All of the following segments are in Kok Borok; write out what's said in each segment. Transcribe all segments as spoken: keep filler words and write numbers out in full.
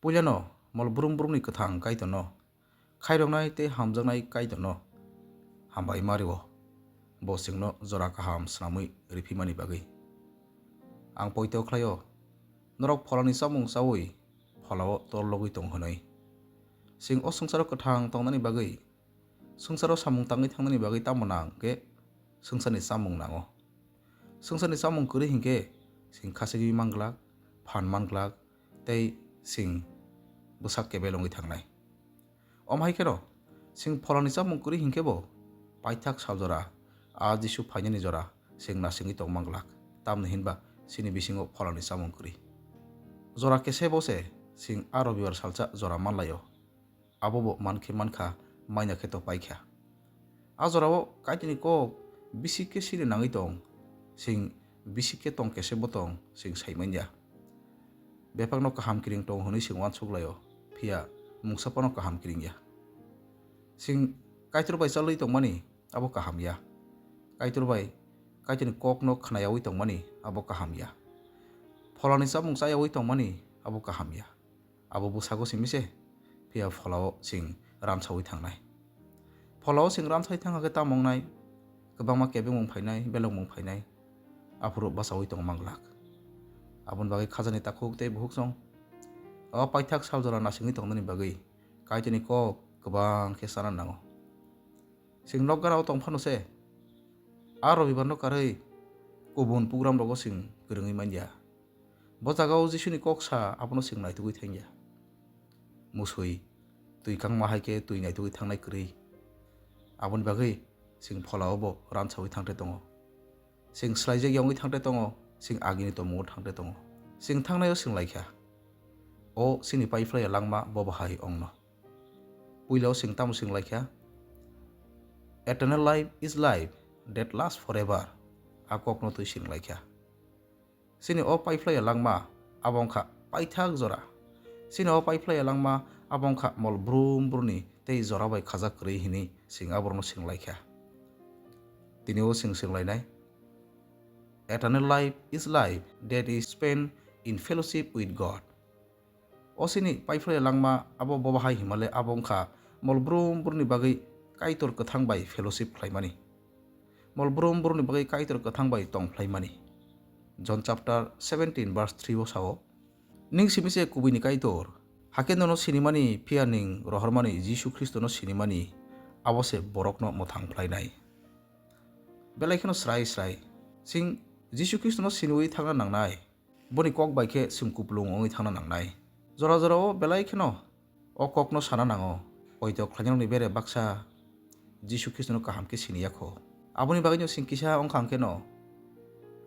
Puilano mol brum brumni kwthang Kaitorno, khairoknai tei hamjaknai Kaitorno hambai ma rwo, bo chwngno jora kaham swnamwi riphimani bagwi. Ang poito khlaio, norok pholani chamung chaui pholao torlogwi tong hwnwi. Chwng o swngcharo kwthang tongnani bagwi, swngcharo samung tangwi thangnani bagwi tamo nang khe swngcharni chamung nango. Swngcharni chamung kwrwi hinkhe chwng khachigwi manglak, phan manglak tei chwng bwsak kebel wngwi thangnai. Omo hai kheno chwng pholani chamung kwrwi hinkhe bo paithak sal jora, a Jisu phainani jora chwng nasingwi tong manglak, tamni hinba chini bisingo pholani chamung kwrwi. Jora kese bo se chwng a Robibar salsa jora manlaio. Abo bo mankhe mankha, maina khe to paikha. A jorao Kaitorni kok bisik khe siri nangwi tong, chwng bisik khe tong kese bo tong, chwng sai manya. Bebakno kaham kiring tong hwnwi chwng uansuk laio, phiya mungsa phano kaham kiring ya. Chwng Kaitor bai chalwi tongmani abo kaham ya. Kaitor bai Kaitorni kokno khnayaui tongmani abo kaham ya. Pholani chamung chayaui tongmani abo kaham ya. Abo bwsago simi se, phiya pholao chwng ransaui thangnai. Pholao chwng ransaui thangkha khe tamo wngnai? Kwbangma kebengmung phainai, belokmung phainai, aphuru bachaui tong manglak. Aboni bagwi khajani takhuk tei bukhuk chwng o paithak sal jora nasingwi tongnani bagwi Kaitorni kok kwbang khe chana nango. Chwng nok ganao tong phano se, a Robibarno karwi kubun program rogo chwng kwrwngwi manya. Bo jagao Jisuni kok sa abono chwng naitugwi thangya. Musui twi kangma hai khe twi naitugwi thangnai kwrwi. Aboni bagwi chwng pholao bo ransaui thangte tongo. Chwng swlaijak ya wngwi thangte tongo, chwng agini tomungo thangte tongo. Chwng thangnaio chwng laikha, o chini paiphlaiya langma bo bahai ongno. Puilao chwng tamo chwng laikha? Eternal life is life that lasts forever. A kokno twi chwng laikha. Chini o paiphlaiya langma abo wngkha paithak jora. Chini o paiphlaiya langma abo wngkha mol brum brumni tei jora bai khajak kwrwi hwnwi chwng aborokno chwng laikha. Tini o chwng chwng lainai. Eternal life is life that is spent in fellowship with God. O chini paiphlaiya langma abo bo bahai himale abo wngkha mol brum brumni bagwi Kaitor kwthang bai fellowship khlaimani. Mol brum brumni bagwi Kaitor kwthang bai tong phlaimani. John chapter seventeen verse three o sao, "Ning simi se kubuini Kaitor, hakhe nono sinimani phiya ning rohormani Jisu Khristono sinimani, abo se borokno mwthang phlainai." Belai kheno srai srai chwng Jisu Khristono siniwi thangna nangnai. Boni kok bai khe chwng kupulung wngwi thangna nangnai. Jora jorao belai kheno o kokno sana nango, poito khlainani bere baksa Jisu Khristono kaham khe sini ya kho. Aboni bagwino chwng kisa wngkha hwnkhe no,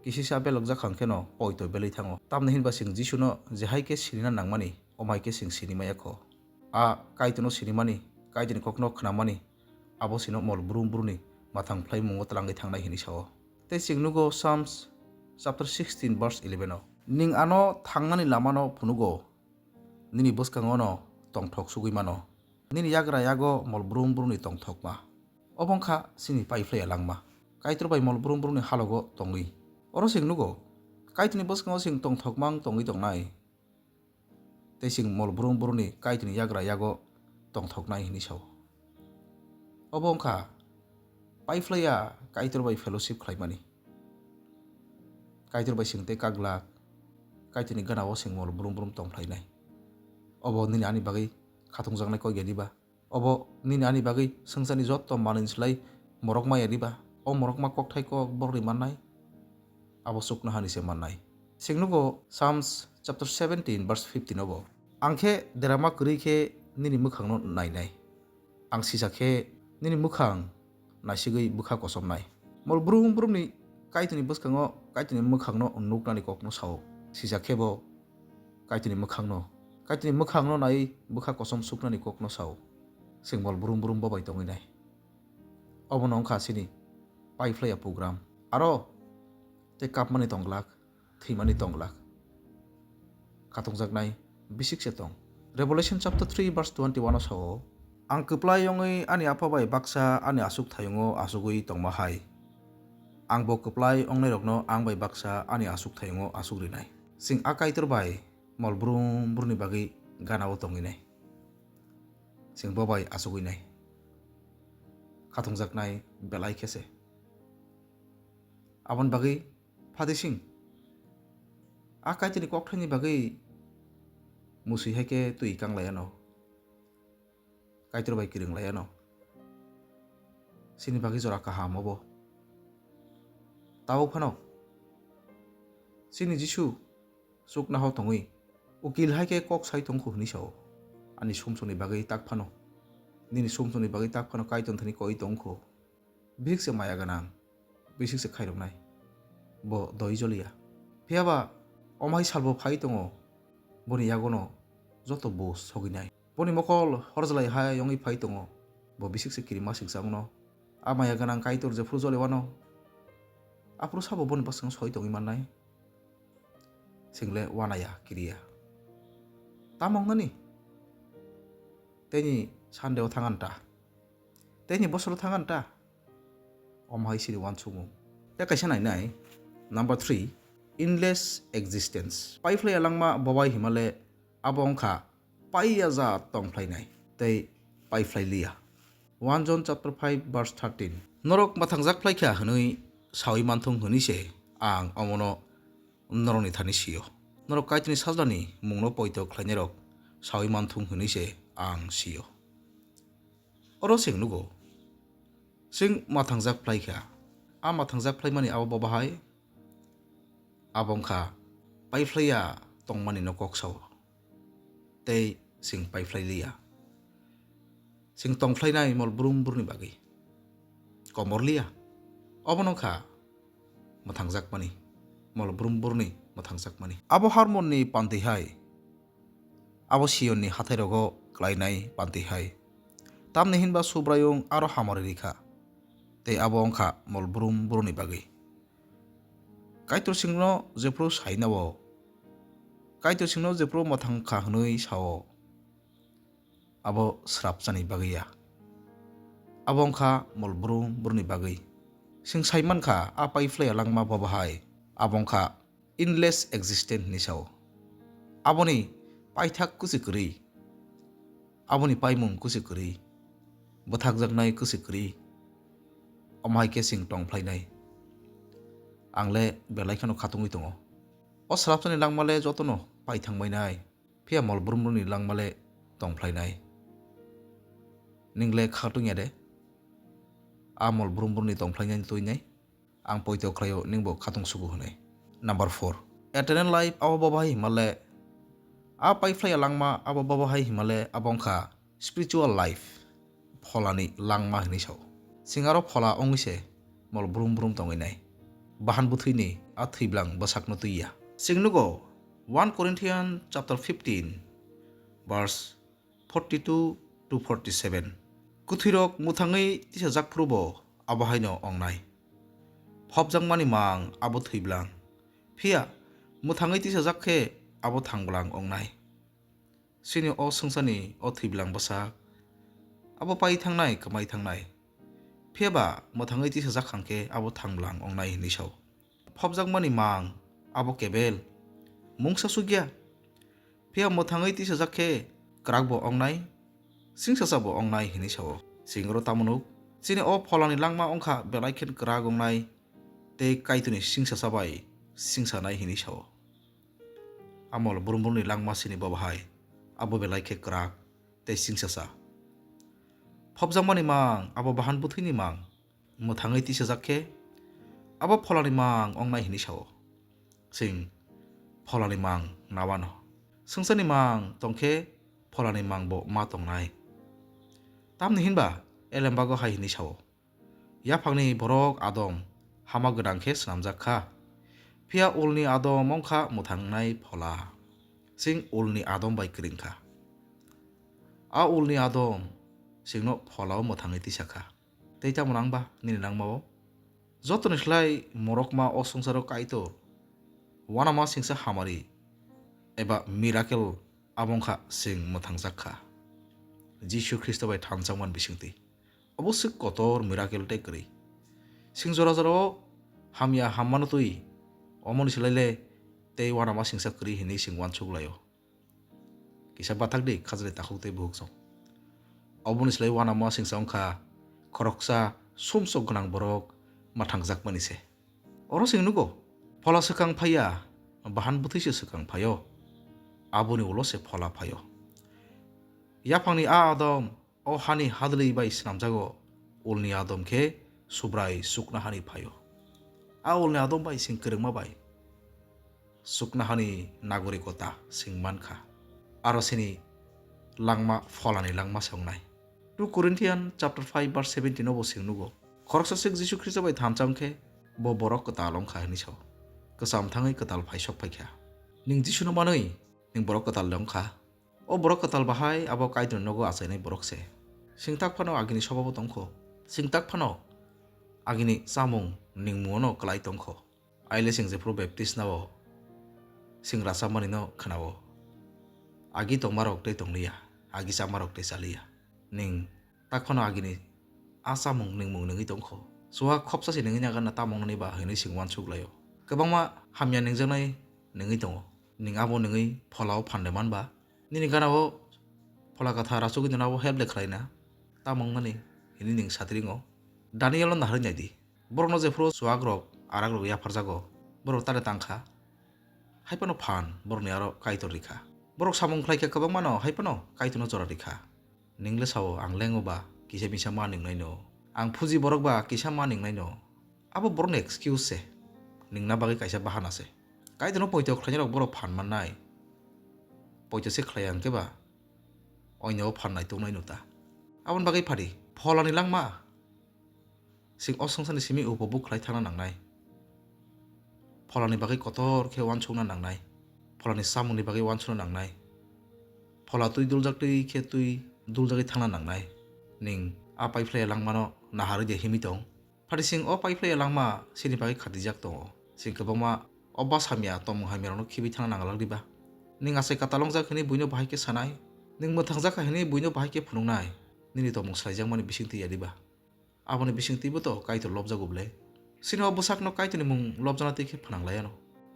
kisisa belokjak kha hwnkhe no poito belwi thango. Tamni hinba chwng Jisuno je hai khe sinina nangmani, omo hai khe chwng sini maya kho. A Kaitorno sinimani, Kaitorni kokno khnamani, abo chwngno mol brum brumni mwthang phlaimungo twlangwi thangnai hwnwi sao. Tei chwng nugo Psalms chapter sixteen verse eleven o, "Nwng ano thangnani lamano phunugo, nini bwskango no tongthok sugwi mano, nini yagra yago mol brum brumni tongthokma." Obo wngkha chini paiphlaiya langma, Kaitor bai mol brum brumni halogo tongwi. Oro chwng nugo, Kaitorni bwskango chwng tongthokma wng tongwi tongnai. Tei chwng mol brum brumni Kaitorni yagra yago tongthoknai hwnwi sao. Obo wngkha paiphlaiya Kaitor bai fellowship khlaimani. Kaitor bai chwng tei kaglak, Kaitorni ganao chwng mol brum brum tong phlainai. Obo nini ani bagwi khatungjaknai kok ya diba? Obo nini ani bagwi swngcharni joto manwini slai morokma ya diba? O morokma kokthai kok borokni mannai, abo chuknohani se mannai. Chwng nugo Psalms chapter seventeen verse fifteen obo, "Ang khe derama kwrwi khe nini mwkhangno nainai. Ang sisa khe nini mwkhang naisigwi bwkha kosomnai." Mol brum brumni Kaitorni bwskango Kaitorni mwkhangno nuknani kokno sao. Sisa khe bo Kaitorni mwkhangno, Kaitorni mwkhangno naiwi bwkha kosom suknani kokno sao. Chwng mol brum brum bo bai tongwi nai. Obono wngkha chini paiphlaiya program. Aro tei kapmani tong glak, thwimani tong glak. Khatungjaknai bisik se tong. Revelation chapter three verse twenty-one o sao, "Ang kwplai wngwi ani Apha bai baksa ani achukthayungo achugwi tongma hai, ang bo kwplai wngnairokno ang bai baksa ani achukthayungo achuk rinai." Chwng a Kaitor bai mol brum brumni bagwi gana o tongwi nai. Chwng bo bai achugwi nai. Khathungjaknai belai khe se. Aboni bagwi phatising. A Kaitorni kokthaini bagwi musui hai khe twi kang lai anw. Kaitor bai kwrwng lai anw. Chini bagwi jora kaham obo. Tabuk phano chini Jisu chuknoha tongwi ukil hai khe kok sai tong kho hwnwi sao. Ani sumsokni bagwi tak phano, nini sumsokni bagwi tak phano Kaitor thani koi tong kho. Bihik se maya gwnang, bisik se khairoknai. Bo doi joliya. Phiya ba omo hai salbo phai tongo, boni yagono joto bo soginai. Boni mokol horjalai hai wngwi phai tongo, bo bisik se kirima siksa wngno. A maya gwnang Kaitor jephru jole wano, aphuru sabo boni bwskango soi tongwi mannai. Chwng le wanaya, kiriya. Tamo wngnani? Teini Sunday o thang an ta? Teini bosoro thang an ta? Omo hai sini uansukmung. Tei kaisa nainai, number three, endless existence. Paiphlaiya langma bobai himale abo wngkha paiya ja tongphlainai tei paiphlai liya. One John chapter five verse thirteen. Norok mwthangjak phlai kha hwnwi saui manthung hwnwi se ang omono norokni thani sio. Norok Kaitorni sajlani mungno poito khlainairok saui manthung hwnwi se ang sio. Oro chwng nugo, chwng mwthangjak phlai kha. A mwthangjak phlaimani abo bo bahai? Abo wngkha paiphlaiya tongmani no kok sao. Tei chwng paiphlai liya. Chwng tongphlainai mol brum brumni bagwi. Komor liya. Obono wngkha mwthangjakmani, mol brum brumni mwthangjakmani. Abo Harmonni pantwi hai, abo Siyonni hathairokgo klainai pantwi hai. Tamni hinba Subraiyung aro hamari rikha, tei abo wngkha mol brum brumni bagwi. Kaitor chwngno jephru sainao, Kaitor chwngno jephru mwthang kha hwnwi sao, abo srapchani bagwi ya. Abo wngkha mol brum brumni bagwi. Chwng sai mankha, a paiphlaiya langma bo bahai, abo wngkha endless existence hinwi sao. Aboni paithak kusi kwrwi, aboni paimung kusi kwrwi, bwthakjaknai kusi kwrwi, omo hai khe chwng tongphlainai. Ang le belai kheno khatungwi tongo. O srapchani langma le jotono pai thangbainai. Phiya mol brum brumni langma le tongphlainai. Ning le khatungya de? A mol brum brumni tongphlainai twinai? Ang poito khlaio, ning bo khatung sugo hwnwi. Number four. Eternal life abo bo bahai hima le? A paiphlaiya langma abo bo bahai hima le? Abo wngkha spiritual life, pholani langma hinwi sao. Chwng aro phola wngwi se mol brum brum tongwi nai. Bahan bwthwini a thwiblang bwsakno twi ya. Chwng nugo one Corinthians chapter fifteen, verse forty-two to forty-seven. Kwthwirok mwthangwi tisajak phuru bo abo haino wngnai. Phobjakmani mang abo thwiblang. Phiya mwthangwi tisajak khe abo thangblang wngnai. Chini o swngcharni o thwiblang bwsak, abo pai thangnai, kwmai thangnai. Phiya ba mwthangwi tisajak hang khe abo thangblang wngnai hinwi sao. Phobjakmani mang abo kebel mungsa sukya. Phiya mwthangwi tisajak khe kwrak bo wngnai, singsasa bo wngnai hinwi sao. Chwng oro tamo nuk? Chini o pholani langma wngkha belai khe kwrak wngnai tei Kaitorni singsasa bai singsanai hinwi sao. A mol brum brumni langma chini bo bahai, abo belai khe kwrak tei singsasa. Phobjakmani mang abo bahan bwthwini mang, mwthangwi tisajak khe abo pholani mang wngnai hinwi sao. Chwng pholani mang nawano. Swngcharni mang tong khe pholani mang bo ma tongnai. Tamni hinba elembago hai hinwi sao. Yaphangni borok Adam hama gwnang khe swnamjak kha. Phiya ulni Adam wng kha mwthangnai phola. Chwng ulni Adam bai kwrwng kha. A ulni Adam chwngno pholao mwthangwi tisa kha. Tei tamo nang ba nini langmao? Jotoni slai morokma o swngcharo Kaitor uanama singsa hamari eba miracle abo wngkha chwng mwthangjak kha. Jisu Khristo bai thanjakmani bisingtwi. Obo swk kotor miracle tei kwrwi. Chwng jora jorao hamya hammano twi, omoni swlai le tei uanama singsa kwrwi hinwi chwng uansuk laio. Kisa bathak di khajani takhuk tei bukhuk song. Oboni slai uanamo singsa wngkha khoroksa sumsok gwnang borok mathangjak mani se. Oro sing nugo, phola swkang phaiya, bahan bwthwi se swkang phaio. Aboni ulo se phola phaio. Yaphangni a adom o hani hadwlwi bai swnamjago, ulni adom khe Subrai chuknohani phaio. A ulni adom bai sing kwrwngma bai chuknohani nagorikota sing mankha. Aro sini langma pholani langma se wngnai. Two Corinthian chapter five verse seventeen o bo sing nugo. Khoroksa swk Jisu Khristo bai thansa wngkhe bo borok kwtal wngkha hwnwi sao. Kwcham thangwi kwtal phai sok phaikha. Ning Jisuno manwi ning borok kwtal le wngkha. O borok kwtal bahai abo Kaitorni nogo achainai borok se. Singtak phano agini sobabo tongkho. Singtak phano agini chamung ningmungono kwlai tongkho. Aile sing jephuru baptisma o sing rachapmani no khwnao. Agi tongmarok tei tongliya, agi chamarok tei chaliya. Ning tak phano agini a chamung ningmung nungwi tongkho. Chuwa khopsa se nungwi naganna tamung nani ba hinwi sing uansuk laio. Kwbangma hamya ningjaknai nungwi tongo. Ning abo nungwi pholao phan de manba. Nini ganao phola kwthar achugwi nono abo help de khlaina. Tamung nani hinwi ning satringo. Daniel no naharwi naidi. Borokno jephuru chuwakrok arakrok yapharjago, borok tare tangkha. Hai phano phan borokni aro Kaitor rikha. Borok samung khlaikha kwbangmano, hai phano Kaitorno jora rikha. Ning le sao, ang lengo ba kisa misa ma ningnaino. Ang phuji borok ba kisa ma ningnaino. Abo borokni excuse se. Ningna bagwi kaisa bahana se. Kaitorno poito khlainai rok borok phan mannai. Poito se khlaiya hwnkhe ba oineo phan naituknai nuta. Aboni bagwi phadi, pholani langma. Sing o swngcharni simi upobuk khlai thangna nangnai. Pholani bagwi kotor khe uansukna nangnai. Pholani chamungni bagwi uansukna nangnai. Phola twi duljak twi khe twi duljagwi thangna nangnai. Ning a paiphlaiya langmano naharwi de himwi tong. Phadi sing o paiphlaiya langma sini bagwi khatijak tongo. Sing kwbangma o bus hamya, tongmung hamyarokno khibi thangna nanglak diba? Ning achai kwtal wngjak hwnwi buino bahai khe sanai? Ning mwthangjak kha hwnwi buino bahai khe phunuknai? Nini tongmung swlaijakmani bisingtwi ya diba? Aboni bisingtwibo to Kaitor lobjago bwle. Sini o bwsakno Kaitorni mung lobjana twi khe phnang lai anw.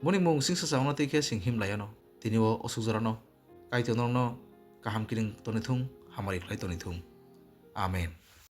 Boni mung singsa cha wngna twi khe sing him lai anw. Tini o aswk jorano Kaitor norokno kaham kiring toni thung, hamari khlai toni thung. Amen.